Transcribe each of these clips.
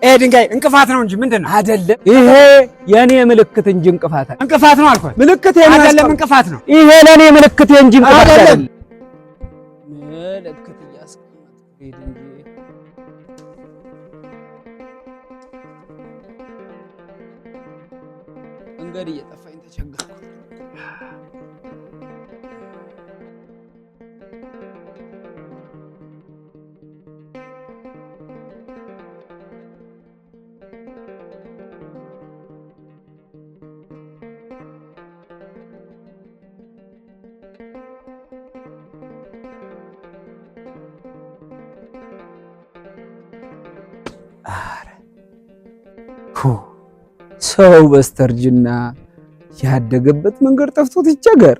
ይሄ ድንጋይ እንቅፋት ነው እንጂ ምንድን ነው? አይደለም። ይሄ የኔ ምልክት እንጂ እንቅፋት አይደለም። እንቅፋት ነው አልኩህ። ምልክት አይደለም፣ እንቅፋት ነው። ይሄ ለኔ ምልክት እንጂ እንቅፋት አይደለም። አይደለም። ምልክት እያስቀመጥኩ ሄድ እንጂ መንገድ እየጠፋኝ ተቸገርኩ። ሰው በስተርጅና ያደገበት መንገድ ጠፍቶት ይቸገር።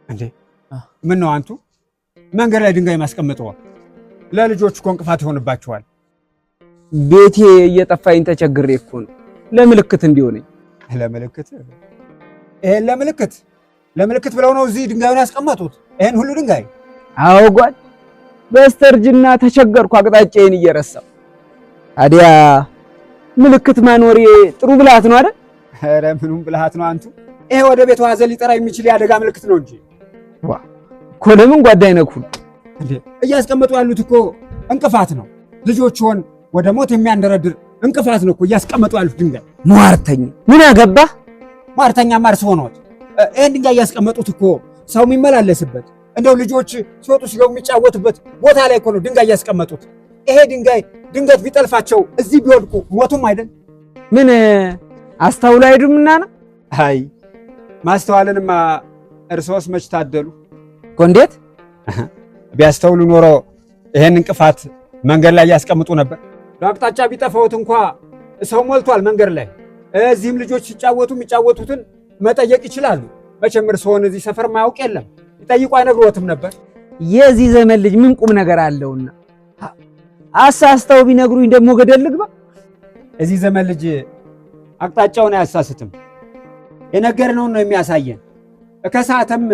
እንዴ ምን ነው አንቱ መንገድ ላይ ድንጋይ ማስቀምጠዋ ለልጆች እኮ እንቅፋት ይሆንባቸዋል። ቤቴ እየጠፋኝ ተቸግሬ እኮ ነው። ለምልክት እንዲሆነኝ ለምልክት ይሄን ለምልክት ለምልክት ብለው ነው እዚህ ድንጋዩን ያስቀመጡት። ይሄን ሁሉ ድንጋይ አዎ ጓድ፣ በስተርጅና ተቸገርኩ፣ አቅጣጫዬን እየረሳሁ። ታዲያ ምልክት ማኖሬ ጥሩ ብልሃት ነው አይደል? ኧረ ምኑም ብልሃት ነው አንቱ። ይሄ ወደ ቤቱ ሀዘን ሊጠራ የሚችል የአደጋ ምልክት ነው እንጂ እኮ ለምን ጓዳ አይነኩን? እንዴ እያስቀመጡ ያሉት እኮ እንቅፋት ነው። ልጆችዎን ወደ ሞት የሚያንደረድር እንቅፋት ነው እኮ እያስቀመጡ ያሉት ድንጋይ። ሟርተኛ ምን አገባህ? ሟርተኛ ማርስ ሆኖት ይሄን ድንጋይ እያስቀመጡት እኮ ሰው የሚመላለስበት እንደው ልጆች ሲወጡ ሲገቡ የሚጫወቱበት ቦታ ላይ እኮ ነው ድንጋይ እያስቀመጡት። ይሄ ድንጋይ ድንገት ቢጠልፋቸው እዚህ ቢወድቁ ሞቱም አይደል? ምን አስተውሎ አይዱምና ነው አይ ማስተዋልንማ እርሶስ መች ታደሉ እኮ። እንዴት ቢያስተውሉ ኖሮ ይሄን እንቅፋት መንገድ ላይ ያስቀምጡ ነበር። በአቅጣጫ ቢጠፋዎት እንኳ ሰው ሞልቷል መንገድ ላይ። እዚህም ልጆች ሲጫወቱ የሚጫወቱትን መጠየቅ ይችላሉ። መቼም እርስዎን እዚህ ሰፈር ማያውቅ የለም። ይጠይቁ አይነግሮትም ነበር። የዚህ ዘመን ልጅ ምን ቁም ነገር አለውና አሳስተው ቢነግሩኝ ደግሞ ገደል ልግባ። እዚህ ዘመን ልጅ አቅጣጫውን አያሳስትም። የነገርነውን ነው የሚያሳየን። ከሰዓትም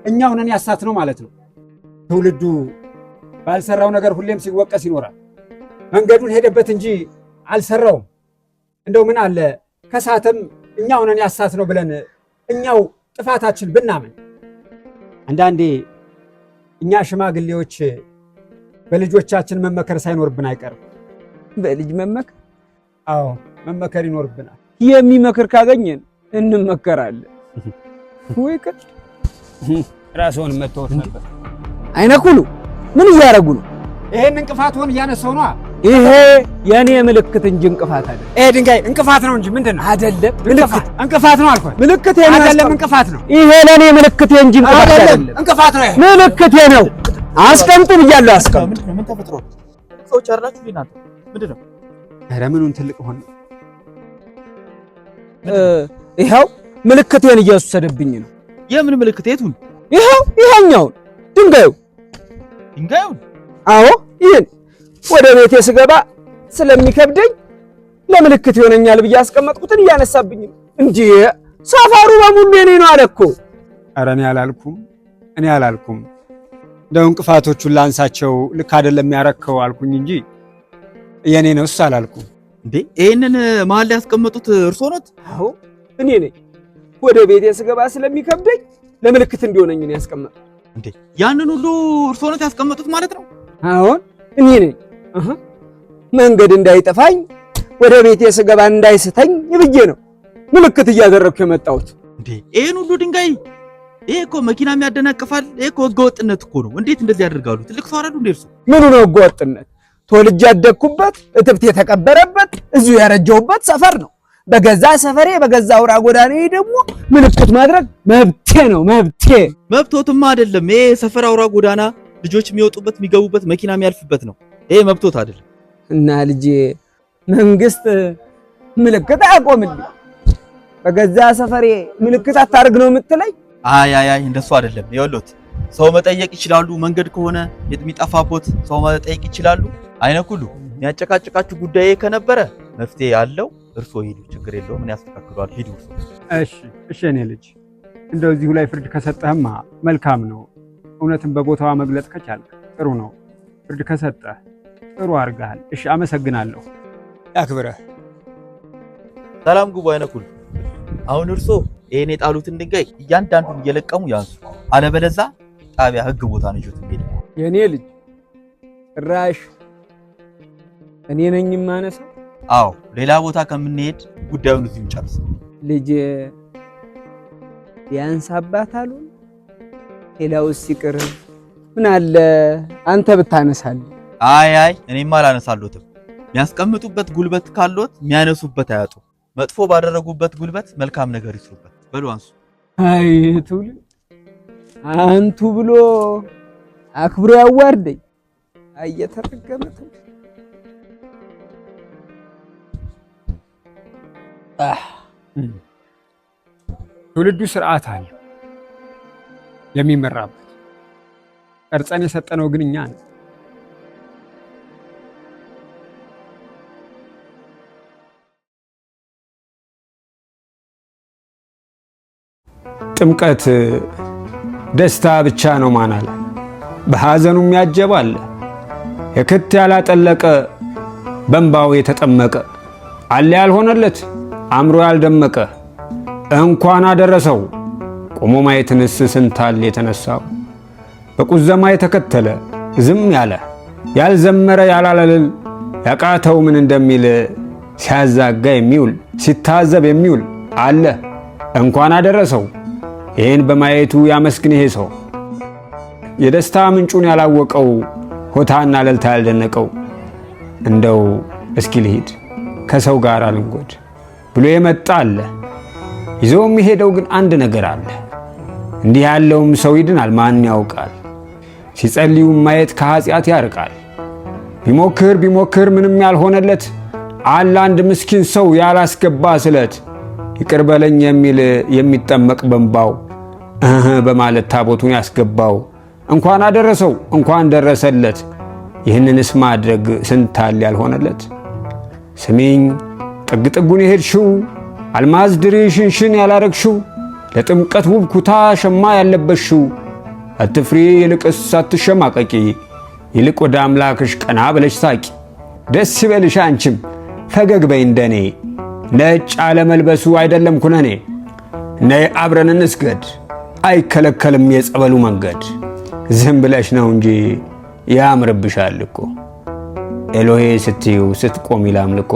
እኛው ነን ያሳት ነው ማለት ነው። ትውልዱ ባልሰራው ነገር ሁሌም ሲወቀስ ይኖራል። መንገዱን ሄደበት እንጂ አልሰራውም። እንደው ምን አለ ከሰዓትም እኛው ነን ያሳት ነው ብለን እኛው ጥፋታችን ብናምን። አንዳንዴ እኛ ሽማግሌዎች በልጆቻችን መመከር ሳይኖርብን አይቀርም። በልጅ መመከር? አዎ መመከር ይኖርብናል። የሚመክር ካገኘን እንመከራለን። ወይ ቀጥ ራስዎን መተውት ነበር። አይነኩሉ ምን እያደረጉ ነው? ይሄን እንቅፋት ሆን እያነሳው ነው። ይሄ የኔ ምልክት እንጂ እንቅፋት አይደለም። ይሄ ድንጋይ እንቅፋት ነው እንጂ ምንድን ነው? አይደለም። ምልክት እንቅፋት ነው አልኩህ። ምልክት አይደለም፣ እንቅፋት ነው። ይሄ ለኔ ምልክት እንጂ እንቅፋት አይደለም፣ አይደለም። እንቅፋት ነው። ይሄ ምልክቴ ነው። አስቀምጡ ብያለሁ። አስቀምጡ። ምን ተፈጥሮ ሰዎች አይደላችሁ እናንተ? ምንድን ነው? ኧረ ምኑን ትልቅ ሆነ። ይኸው ምልክቴን እየወሰደብኝ ነው። የምን ምልክት? የቱን? ይኸው ይኸኛውን ድንጋዩ። ድንጋዩን? አዎ ይህን ወደ ቤቴ ስገባ ስለሚከብደኝ ለምልክት ይሆነኛል ብዬ ያስቀመጥኩትን እያነሳብኝ ነው። እንዴ ሰፈሩ በሙሉ የኔ ነው አለ እኮ። ኧረ እኔ አላልኩም፣ እኔ አላልኩም። እንደው እንቅፋቶቹን ላንሳቸው ልክ አይደለም ያረከው አልኩኝ እንጂ የኔ ነው እሱ አላልኩም። እንዴ ይሄንን መሀል ላይ ያስቀመጡት እርሶ ኖት? አዎ እኔ ነኝ። ወደ ቤቴ ስገባ ስለሚከብደኝ ለምልክት እንዲሆነኝ ነው ያስቀመጥኩት። እንዴ ያንን ሁሉ እርሶ ኖት ያስቀመጡት ማለት ነው? አዎን እኔ ነኝ። መንገድ እንዳይጠፋኝ ወደ ቤቴ ስገባ እንዳይስተኝ ብዬ ነው ምልክት እያደረግኩ የመጣሁት። እንዴ ይሄን ሁሉ ድንጋይ! ይሄ እኮ መኪናም ያደናቅፋል። ይሄ እኮ ህገወጥነት እኮ ነው። እንዴት እንደዚህ ያደርጋሉ? ትልቅ ሰው አይደሉ እንዴ እርሶ? ምኑ ነው ህገወጥነት? ተወልጄ ያደግኩበት እትብት የተቀበረበት እዚሁ ያረጀሁበት ሰፈር ነው። በገዛ ሰፈሬ በገዛ አውራ ጎዳናዬ ደግሞ ምልክት ማድረግ መብቴ ነው፣ መብቴ። መብቶትማ አይደለም። ይሄ ሰፈር አውራ ጎዳና ልጆች የሚወጡበት የሚገቡበት መኪና የሚያልፍበት ነው። ይሄ መብቶት አይደለም። እና ልጄ መንግስት ምልክት አያቆምልኝ። በገዛ ሰፈሬ ምልክት አታርግ ነው የምትለኝ? አይ አይ አይ እንደሱ አይደለም። ይኸውልዎት ሰው መጠየቅ ይችላሉ። መንገድ ከሆነ የሚጠፋቦት ሰው መጠየቅ ይችላሉ። አይነኩሉ የሚያጨቃጭቃችሁ ጉዳይ ከነበረ መፍትሄ ያለው እርሶ ሂዱ፣ ችግር የለውም። እኔ አስተካክለዋለሁ። ሂዱ እርሶ። እሺ እሺ፣ የኔ ልጅ እንደው እዚሁ ላይ ፍርድ ከሰጠህማ መልካም ነው። እውነትን በቦታዋ መግለጽ ከቻልክ ጥሩ ነው። ፍርድ ከሰጠህ ጥሩ አድርገሃል። እሺ፣ አመሰግናለሁ። ያክብረህ። ሰላም ግቡ። አይነኩሉ አሁን እርሶ ይሄን የጣሉትን ድንጋይ እያንዳንዱን እየለቀሙ ያንሱ፣ አለበለዛ ጣቢያ ህግ ቦታ ነው ይዞት የሚሄድ። የእኔ ልጅ ጭራሽ እኔ ነኝ የማነሳው። አዎ ሌላ ቦታ ከምንሄድ ጉዳዩን እዚሁ እንጨርስ። ልጅ ቢያንስ አባት አሉን፣ ሌላውስ ይቅር። ምን አለ አንተ ብታነሳልኝ። አይ አይ እኔማ አላነሳሎትም። የሚያስቀምጡበት ጉልበት ካሎት የሚያነሱበት አያጡ። መጥፎ ባደረጉበት ጉልበት መልካም ነገር ይስሩበት። በሉ አንሱ። አይ ትውልድ አንቱ ብሎ አክብሮ ያዋርደኝ። አይ የተረገመ ትውልድ። ትውልዱ ስርዓት አለው የሚመራበት። ቀርጸን የሰጠነው ግን እኛ ነው። ጥምቀት ደስታ ብቻ ነው ማን አለ? በሐዘኑም ያጀበ አለ። የክት ያላጠለቀ በእንባው የተጠመቀ አለ ያልሆነለት አእምሮ ያልደመቀ እንኳን አደረሰው ቆሞ ማየትንስ ስንታል የተነሳው በቁዘማ የተከተለ ዝም ያለ ያልዘመረ ያላለልል ያቃተው ምን እንደሚል ሲያዛጋ የሚውል ሲታዘብ የሚውል አለ እንኳን አደረሰው። ይህን በማየቱ ያመስግን ይሄ ሰው። የደስታ ምንጩን ያላወቀው ሆታና እልልታ ያልደነቀው እንደው እስኪ ልሂድ ከሰው ጋር አልንጎድ ብሎ የመጣ አለ። ይዞ የሚሄደው ግን አንድ ነገር አለ። እንዲህ ያለውም ሰው ይድናል፣ ማን ያውቃል? ሲጸልዩ ማየት ከኃጢአት ያርቃል። ቢሞክር ቢሞክር ምንም ያልሆነለት አለ አንድ ምስኪን ሰው ያላስገባ ስለት ይቅር በለኝ የሚል የሚጠመቅ በንባው እህ በማለት ታቦቱን ያስገባው እንኳን አደረሰው እንኳን ደረሰለት። ይህንንስ ማድረግ ስንታል ያልሆነለት። ስሚኝ ጥግ ጥጉን የሄድሽው አልማዝ ድሪ ሽንሽን ያላረግሽው ለጥምቀት ውብ ኩታ ሸማ ያለበሽው አትፍሪ፣ ይልቅስ አትሸማቀቂ፣ ይልቅ ወደ አምላክሽ ቀና ብለሽ ሳቂ። ደስ ይበልሽ አንቺም ፈገግ በይ እንደኔ፣ ነጭ አለመልበሱ አይደለም ኩነኔ። ነይ አብረን እንስገድ፣ አይከለከልም የጸበሉ መንገድ። ዝም ብለሽ ነው እንጂ ያምርብሻል እኮ ኤሎሄ ስትዩ ስትቆሚ ላምልኮ።